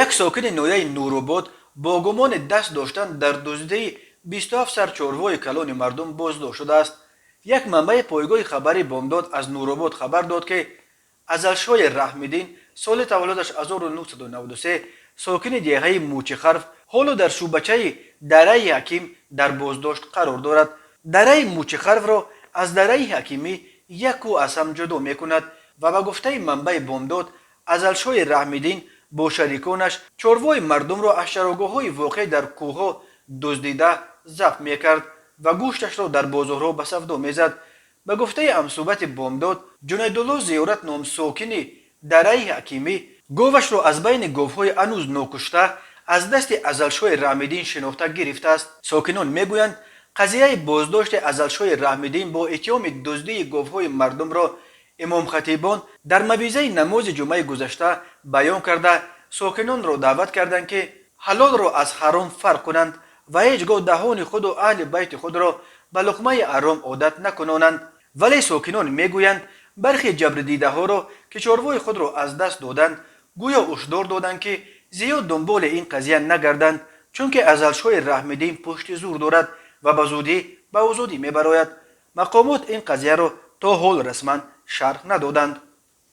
Як сокини ноҳияи Нуробод бо гумони даст доштан дар дуздии 27 сар чорвои калони мардум боздошт шудааст. Як манбаи пойгоҳи хабари Бомдод аз Нуробод хабар дод, ки Азалшоҳи Раҳмиддин, соли таваллудаш 1993, сокини деҳаи Мӯчихарв, ҳоло дар шӯъбачаи Дараи Ҳаким дар боздошт қарор дорад. Дараи Мӯчихарвро аз Дараи Ҳакимӣ як кӯҳ аз ҳам ҷудо мекунад ва ба гуфтаи манбаи Бомдод, Азалшоҳи Раҳмиддин бо шариконаш чорвои мардумро аз чарогоҳҳои воқеъ дар кӯҳҳо дуздида забҳ мекард ва гӯшташро дар бозорҳо ба савдо мезад. Ба гуфтаи ҳамсӯҳбати Бомдод, Ҷунайдулло Зиёрат ном сокини Дараи Ҳакимӣ говашро аз байни говҳои ҳанӯз нокушта аз дасти Азалшоҳи Раҳмиддин шинохта гирифтааст. Сокинон мегӯянд, қазияи боздошти Азалшоҳи Раҳмиддин бо иттиҳоми дуздии говҳои мардумро имомхатибон дар мавъизаи намози ҷумъаи гузашта баён карда, сокинонро даъват карданд, ки ҳалолро аз ҳаром фарқ кунанд ва ҳеҷ гоҳ даҳони худу аҳли байти худро ба луқмаи ҳаром одат накунонанд. Вале сокинон мегӯянд, бархе ҷабрдидаҳоро, ки чорвои худро аз даст доданд, гӯё ҳушдор доданд, ки зиёд дунболи ин қазия нагарданд, чунки Азалшоҳи Раҳмиддин пушти зур дорад ва ба зудӣ ба озодӣ мебарояд. Мақомот ин қазияро то ҳол расман шарҳ надоданд.